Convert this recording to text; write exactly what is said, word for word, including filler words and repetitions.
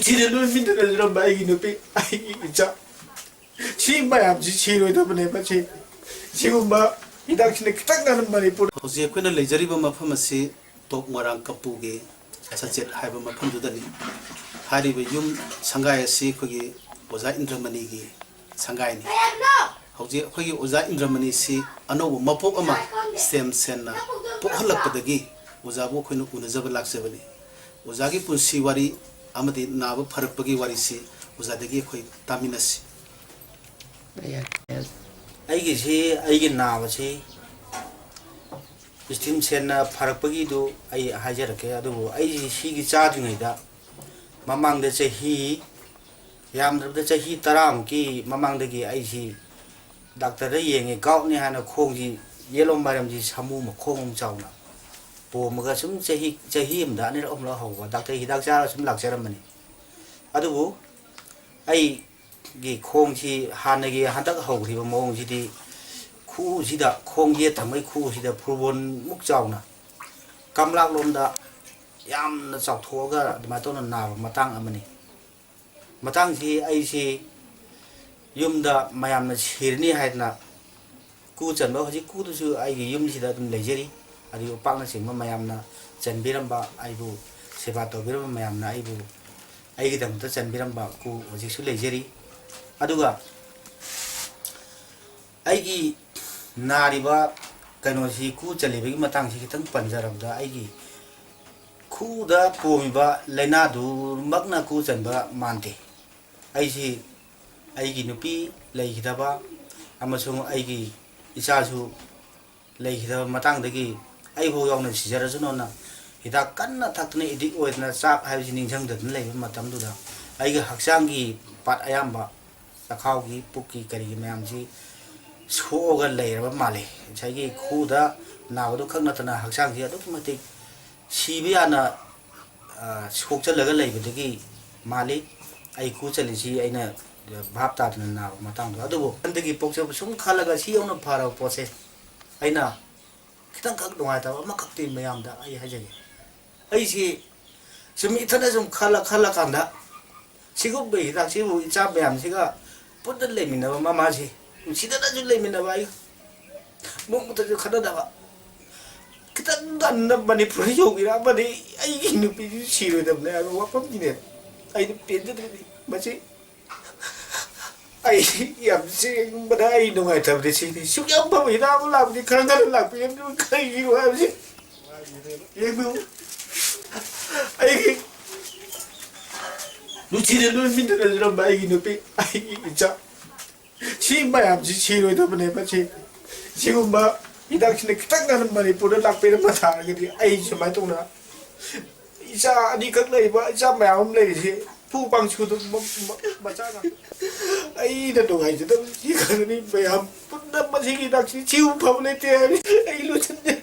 ꯁꯤꯗ ꯂꯣꯏ ꯃꯤꯟꯗꯅ ꯂꯩꯔꯝꯕ ꯑꯩꯒꯤ ꯅꯨꯄꯤ, ꯑꯩꯒꯤ ꯏꯆꯥ, ꯁꯤ ꯃꯌꯥꯝꯁꯤ ꯁꯤꯔꯣꯏꯗꯕꯅꯦꯕ꯫ ꯁꯤ, ꯁꯤꯒꯨꯝꯕ ꯍꯤꯗꯥꯛꯁꯤꯅ ꯈꯤꯇꯪ ꯉꯟꯅ ꯃꯅꯤꯄꯨꯔ ꯍꯧꯖꯤꯛ ꯑꯩꯈꯣꯏꯅ ꯂꯩꯖꯔꯤꯕ ꯃꯐꯝ ꯑꯁꯤ ꯇꯣꯞ ꯃꯣꯏꯔꯥꯡ ꯀꯝꯄꯨꯒꯤ ꯁꯆꯦꯠ ꯍꯥꯏꯕ ꯃꯐꯝꯗꯨꯗꯅꯤ꯫ ꯍꯥꯏꯔꯤꯕ ꯌꯨꯝ ꯁꯪꯒꯥꯏ ꯑꯁꯤ ꯑꯩꯈꯣꯏꯒꯤ ꯑꯣꯖꯥ ꯏꯟꯗ꯭ꯔꯃꯅꯤꯒꯤ ꯁꯪꯒꯥꯏꯅꯤ꯫ ꯍꯧꯖꯤꯛ ꯑꯩꯈꯣꯏꯒꯤ ꯑꯣꯖꯥ ꯏꯟꯗ꯭ꯔꯃꯅꯤꯁꯤ ꯑꯅꯧꯕ ꯃꯄꯣꯛ ꯑꯃ ꯁ꯭ꯇꯦꯝ ꯁꯦꯟꯅ ꯄꯣꯛꯍꯜꯂꯛꯄꯗꯒꯤ ꯑꯣꯖꯥꯕꯨ ꯑꯩꯈꯣꯏꯅ ꯎꯅꯖꯕ ꯂꯥꯛꯆꯕꯅꯤ꯫ ꯑꯣꯖꯥꯒꯤ ꯄꯨꯟꯁꯤ ꯋꯥꯔꯤ ꯑꯃꯗꯤ ꯅꯥꯕ ꯐꯔꯛꯄꯒꯤ ꯋꯥꯔꯤꯁꯤ ꯑꯣꯖꯥꯗꯒꯤ ꯑꯩꯈꯣꯏ ꯇꯥꯃꯤꯟꯅꯁꯤ꯫ ꯑꯩꯒꯤꯁꯤ, ꯑꯩꯒꯤ ꯅꯥꯕꯁꯤ ꯁ꯭ꯇꯦꯝ ꯁꯦꯟꯅ ꯐꯔꯛꯄꯒꯤꯗꯨ ꯑꯩ ꯍꯥꯏꯖꯔꯛꯀꯦ꯫ ꯑꯗꯨꯕꯨ ꯑꯩꯁꯤ ꯁꯤꯒꯤ ꯆꯥꯗ꯭ꯔꯤꯉꯩꯗ, ꯃꯃꯥꯡꯗ ꯆꯍꯤ, ꯌꯥꯝꯗ꯭ꯔꯕꯗ ꯆꯍꯤ ꯇꯔꯥꯃꯨꯛꯀꯤ ꯃꯃꯥꯡꯗꯒꯤ ꯑꯩꯁꯤ ꯗꯥꯛꯇꯔꯗ ꯌꯦꯡꯉꯦ꯫ ꯒꯥꯎꯠꯅꯤ ꯍꯥꯏꯅ ꯈꯣꯡꯁꯤ, ꯌꯦꯠꯂꯣꯝ ꯃꯔꯝꯁꯤ ꯁꯥꯃꯨ ꯃꯈꯣꯡ ꯑꯃ ꯆꯥꯎꯅ ꯄꯣꯝꯃꯒ ꯁꯨꯝ ꯆꯍꯤ, ꯆꯍꯤ ꯑꯃꯗ ꯑꯅꯤꯔꯛ ꯑꯍꯨꯝꯂꯛ ꯍꯧꯕ꯫ ꯗꯥꯛꯇꯔ ꯍꯤꯗꯥꯛ ꯆꯥꯔꯒ ꯁꯨꯝ ꯂꯥꯛꯆꯔꯝꯕꯅꯤ꯫ ꯑꯗꯨꯕꯨ ꯑꯩꯒꯤ ꯈꯣꯡꯁꯤ ꯍꯥꯟꯅꯒꯤ ꯍꯟꯗꯛ ꯍꯧꯈ꯭ꯔꯤꯕ ꯃꯑꯣꯡꯁꯤꯗꯤ, ꯈꯨꯎꯁꯤꯗ, ꯈꯣꯡ ꯌꯦꯠ ꯊꯪꯕꯒꯤ ꯈꯨꯎꯁꯤꯗ ꯐꯨꯠꯕꯣꯜꯃꯨꯛ ꯆꯥꯎꯅ ꯀꯝꯂꯥꯛꯂꯣꯝꯗ ꯌꯥꯝꯅ ꯆꯥꯎꯊꯣꯛꯑꯒ ꯑꯗꯨꯃꯥꯏꯅ ꯇꯧꯅ ꯅꯥꯕ ꯃꯇꯥꯡ ꯑꯃꯅꯤ꯫ ꯃꯇꯥꯡꯁꯤ ꯑꯩꯁꯤ ꯌꯨꯝꯗ ꯃꯌꯥꯝꯅ ꯁꯤꯔꯅꯤ ꯍꯥꯏꯗꯅ ꯀꯨ ꯆꯟꯕ, ꯍꯧꯖꯤꯛ ꯀꯨꯗꯨꯁꯨ ꯑꯩꯒꯤ ꯌꯨꯝꯁꯤꯗ ꯑꯗꯨꯝ ꯂꯩꯖꯔꯤ꯫ ꯑꯗꯨ ꯌꯣꯄꯥꯛꯅꯆꯤꯡꯕ ꯃꯌꯥꯝꯅ ꯆꯟꯕꯤꯔꯝꯕ, ꯑꯩꯕꯨ ꯁꯦꯕꯥ ꯇꯧꯕꯤꯔꯝꯕ ꯃꯌꯥꯝꯅ ꯑꯩꯕꯨ, ꯑꯩꯒꯤꯗꯃꯛꯇ ꯆꯟꯕꯤꯔꯝꯕ ꯀꯨ ꯍꯧꯖꯤꯛꯁꯨ ꯂꯩꯖꯔꯤ꯫ ꯑꯗꯨꯒ ꯑꯩꯒꯤ ꯅꯥꯔꯤꯕ ꯀꯩꯅꯣꯁꯤ, ꯀꯨ ꯆꯜꯂꯤꯕꯒꯤ ꯃꯇꯥꯡꯁꯤ ꯈꯤꯇꯪ ꯄꯟꯖꯔꯕꯗ, ꯑꯩꯒꯤ ꯈꯨꯗ ꯄꯣꯝꯃꯤꯕ ꯂꯥꯏꯅꯥꯗꯨꯃꯛꯅ ꯀꯨ ꯆꯟꯕ ꯃꯥꯟꯗꯦ꯫ ꯑꯩꯁꯤ ꯑꯩꯒꯤ ꯅꯨꯄꯤ ꯂꯩꯈꯤꯗꯕ ꯑꯃꯁꯨꯡ ꯑꯩꯒꯤ ꯏꯆꯥꯁꯨ ꯂꯩꯈꯤꯗꯕ ꯃꯇꯥꯡꯗꯒꯤ ꯑꯩꯐꯥꯎ ꯌꯥꯎꯅ ꯁꯤꯖꯔꯁꯅꯣꯅ ꯍꯤꯗꯥꯛ ꯀꯟꯅ ꯊꯛꯇꯅ, ꯑꯦꯗꯤꯛ ꯑꯣꯏꯗꯅ, ꯆꯥꯛ ꯍꯥꯏꯕꯁꯤ ꯅꯤꯡꯁꯤꯡꯗꯗꯅ ꯂꯩꯕ ꯃꯇꯝꯗꯨꯗ, ꯑꯩꯒꯤ ꯍꯛꯆꯥꯡꯒꯤ ꯄꯥꯔꯠ ꯑꯌꯥꯝꯕ, ꯆꯈꯥꯎꯒꯤ, ꯄꯨꯛꯀꯤ, ꯀꯔꯤꯒꯤ ꯃꯌꯥꯝꯁꯤ ꯁꯣꯛꯑꯒ ꯂꯩꯔꯕ ꯃꯥꯜꯂꯤ꯫ ꯉꯁꯥꯏꯒꯤ ꯈꯨꯗ ꯅꯥꯕꯗꯨ ꯈꯛ ꯅꯠꯇꯅ ꯍꯛꯆꯥꯡꯁꯤ ꯑꯗꯨꯛꯀꯤ ꯃꯇꯤꯛ ꯁꯤꯕ ꯌꯥꯅ, ꯑ, ꯁꯣꯛꯆꯜꯂꯒ ꯂꯩꯕꯗꯒꯤ ꯃꯥꯜꯂꯤ꯫ ꯑꯩ ꯈꯨ ꯆꯜꯂꯤꯁꯤ ꯑꯩꯅ ꯚꯥꯞ ꯇꯥꯗꯅ ꯅꯥꯕ ꯃꯇꯥꯡꯗꯣ꯫ ꯑꯗꯨꯕꯨ ꯍꯟꯗꯛꯀꯤ ꯄꯣꯛꯆꯕ ꯁꯨꯝ ꯈꯜꯂꯒ, ꯁꯤ ꯌꯧꯅ ꯐꯔꯕ ꯄꯣꯠꯁꯦ ꯑꯩꯅ ꯈꯤꯇꯪꯈꯛ ꯅꯨꯡꯉꯥꯏꯇꯕ ꯑꯃꯈꯛꯇꯤ ꯃꯌꯥꯝꯗ ꯑꯩ ꯍꯥꯏꯖꯒꯦ꯫ ꯑꯩꯁꯤ ꯁꯨꯝ ꯏꯊꯟꯗ ꯁꯨꯝ ꯈꯜꯂ ꯈꯜꯂꯀꯥꯟꯗ, ꯁꯤꯒꯨꯝꯕ ꯍꯤꯗꯥꯛꯁꯤꯕꯨ ꯏꯆꯥ ꯃꯌꯥꯝꯁꯤꯒ ꯄꯨꯟꯅ ꯂꯩꯃꯤꯟꯅꯕ, ꯃꯃꯥꯁꯤ ꯅꯨꯡꯁꯤꯅꯅꯁꯨ ꯂꯩꯃꯤꯟꯅꯕ, ꯑꯩ ꯅꯣꯡꯃꯇꯁꯨ ꯈꯠꯅꯗꯕ, ꯈꯤꯇꯪ ꯉꯟꯅ ꯃꯅꯤꯄꯨꯔꯗ ꯌꯧꯕꯤꯔꯛꯑꯃꯗꯤ ꯑꯩꯒꯤ ꯅꯨꯄꯤꯁꯨ ꯁꯤꯔꯣꯏꯗꯕꯅꯦ ꯍꯥꯏꯕ ꯋꯥꯐꯝꯁꯤꯅꯦ꯫ ꯑꯩꯅ ꯄꯦꯟꯖꯗ꯭ꯔꯤꯗꯤ ꯃꯁꯤ꯫ ꯑꯩ ꯌꯥꯝ ꯆꯦꯟꯕꯗ ꯑꯩ ꯅꯨꯡꯉꯥꯏꯇꯕꯗꯤ ꯁꯤꯅꯤ꯫ ꯁꯨꯛ ꯌꯥꯝ ꯐꯕ ꯍꯤꯗꯥꯛ ꯑꯃ ꯂꯥꯛꯄꯗꯤ ꯈꯔ ꯉꯟꯅ ꯂꯥꯛꯄꯤꯔꯝꯗꯕ ꯀꯔꯤꯒꯤꯅꯣ ꯍꯥꯏꯕꯁꯤ꯫ ꯌꯦꯡꯕꯤꯌꯨ꯫ ꯑꯩꯒꯤ ꯅꯨꯡꯁꯤꯅ ꯂꯣꯏꯃꯤꯟꯅꯖꯔꯝꯕ ꯑꯩꯒꯤ ꯅꯨꯄꯤ, ꯑꯩꯒꯤ ꯏꯆꯥ, ꯁꯤ ꯃꯌꯥꯝꯁꯤ ꯁꯤꯔꯣꯏꯗꯕꯅꯦꯕ꯫ ꯁꯤ, ꯁꯤꯒꯨꯝꯕ ꯍꯤꯗꯥꯛꯁꯤꯅ ꯈꯤꯇꯪ ꯉꯟꯅ ꯃꯅꯤꯄꯨꯔꯗ ꯂꯥꯛꯄꯤꯔꯝꯕ ꯇꯥꯔꯒꯗꯤ ꯑꯩ ꯁꯨꯃꯥꯏꯅ ꯇꯧꯅ ꯏꯆꯥ ꯑꯅꯤꯈꯛ ꯂꯩꯕ, ꯏꯆꯥ ꯃꯌꯥꯝ ꯑꯃ ꯂꯩꯔꯤꯁꯤ ꯐꯨ ꯄꯥꯡꯁꯨꯗ ꯃ-, ꯃ-, ꯃꯆꯥ ꯉꯥꯛꯇ꯫ ꯑꯩꯅ ꯅꯨꯡꯉꯥꯏꯖꯗꯕꯁꯤ ꯈꯪꯒꯅꯤ ꯃꯌꯥꯝ ꯄꯨꯟꯅ ꯃꯁꯤꯒꯤ ꯍꯤꯗꯥꯛꯁꯤ ꯁꯤꯕꯨ ꯐꯕ ꯂꯩꯇꯦ ꯍꯥꯏꯕꯁꯤ ꯑꯩ ꯂꯣꯏꯁꯤꯟꯖꯔꯦ꯫